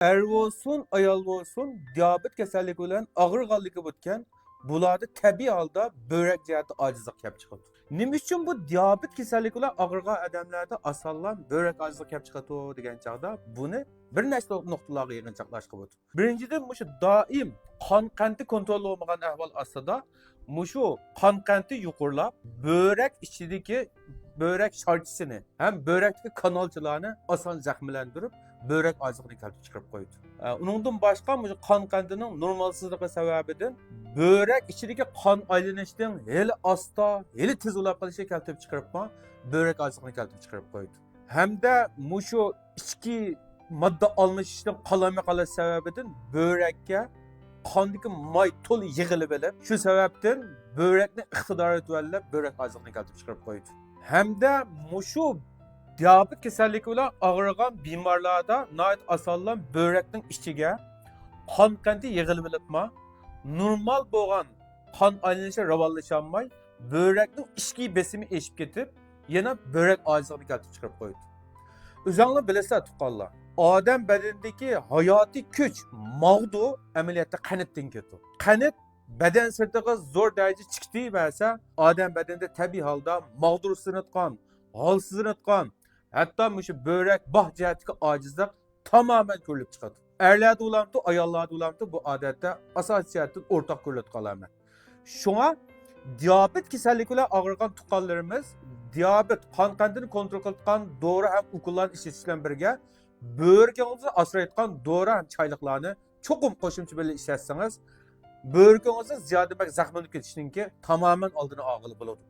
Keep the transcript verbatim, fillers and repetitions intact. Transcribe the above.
ئەر بولسۇن، ئايال بولسۇن، دىيابېت كېسەللىكى بىلەن ئاغرىغانلىكى بولىدىكەن، بۇلاردا تەبىئىي ھالدا بۆرەك جەھەتتە ئاجىزلىق كەپ چىقىدۇ. نېمە ئۈچۈن بۇ دىيابېت كېسەللىكى بىلەن ئاغرىغان ئادەملەردە ئاسانلا بۆرەك ئاجىزلىقى كەپ چىقىدۇ دېگەن چاغدا، بۇنى بىر نەچچە نۇقتىلارغا يىغىنچاقلاشقا بولىدۇ. بىرىنچىدىن، مۇشۇ دائىم قان قەنتى كونترول بولمىغان ئەھۋال ئاستىدا، مۇشۇ قان قەنتى يۇقىرىلاپ، بۆرەك ئىچىدىكى بۆرەك شارچىسىنى ھەم بۆرەكتىكى كانالچىلارنى ئاسان زەخىملەندۈرۈپ، بۆرەك ئاجىزلىقىنى كەلتۈرۈپ چىقىرىپ قويىدۇ. ئە، ئۇنىڭدىن باشقا، مۇشۇ قان قەنتىنىڭ نورمالسىزلىقى سەۋەبىدىن بۆرەك ئىچىدىكى قان ئايلىنىشنىڭ ھېلى ئاستا، ھېلى تېز بولاپ قېلىشى كەلتۈرۈپ چىقىرىپمۇ بۆرەك ئاجىزلىقىنى كەلتۈرۈپ چىقىرىپ قويىدۇ. ھەمدە مۇشۇ ئىچكى ماددا ئالمىشىشنىڭ قالامىقى سەۋەبىدىن بۆرەككە قاندىكى ماي تولا يىغىلىۋېلىپ، شۇ سەۋەبتىن بۆرەكنىڭ ئىقتىدارى تۆۋەنلەپ، بۆرەك ئاجىزلىقىنى كەلتۈرۈپ چىقىرىپ قويىدۇ. ھەمدە مۇشۇ دىيابېت كېسەللىكى بىلەن ئاغرىغان بىمارلاردا ناھايىتى ئاسانلا بۆرەكنىڭ ئىچىگە قان قەنتى يىغىلىۋېلىپمۇ، نورمال بولغان قان ئايلىنىشى راۋانلىشالماي، بۆرەكنىڭ ئىچكى بېسىمى ئېشىپ كېتىپ، يەنە بۆرەك ئاجىزلىقىنى كەلتۈرۈپ چىقىرىپ قويىدۇ. ئۆزۈڭلار بىلىسىلەر، تۇغقانلار، ئادەم بەدىنىدىكى ھاياتىي كۈچ ماغدۇر ئەمەلىيەتتە قەنتتىن كېلىدۇ. قەنت بەدەن سىرتىغا زور دەرىجىدە چىقىۋەرسە، ئادەم بەدىنىدە تەبىئىي ھالدا ماغدۇرسىزلىنىدىغان، ھالسىزلىنىدىغان، ھەتتا مۇشۇ بۆرەك باھ جەھەتتىكى ئاجىزلىق تامامەن كۆرۈلۈپ چىقىدۇ. ئەرلەردە بولامتۇ، ئاياللاردا بولامتۇ، بۇ ئادەتتە ئاساسىي جەھەتتىن ئورتاق كۆرۈلىدىغان ئالامەت. شۇڭا دىيابېت كېسەللىكى بىلەن ئاغرىغان تۇغقانلىرىمىز دىيابېت، قان قەنتىنى كونترول قىلىدىغان دورا ھەم ئوكۇللارنى ئىشلىتىش بىلەن بىرگە، بۆرىكىڭىزنى ئاسرايدىغان دورا ھەم چايلىقلارنى چوقۇم قوشۇمچە بىلەن ئىشلەتسىڭىز، بۆرىكىڭىزنى زىيادە بەك زەخىملىنىپ كېتىشنىڭكى تامامەن ئالدىنى ئالغىلى بولىدۇ.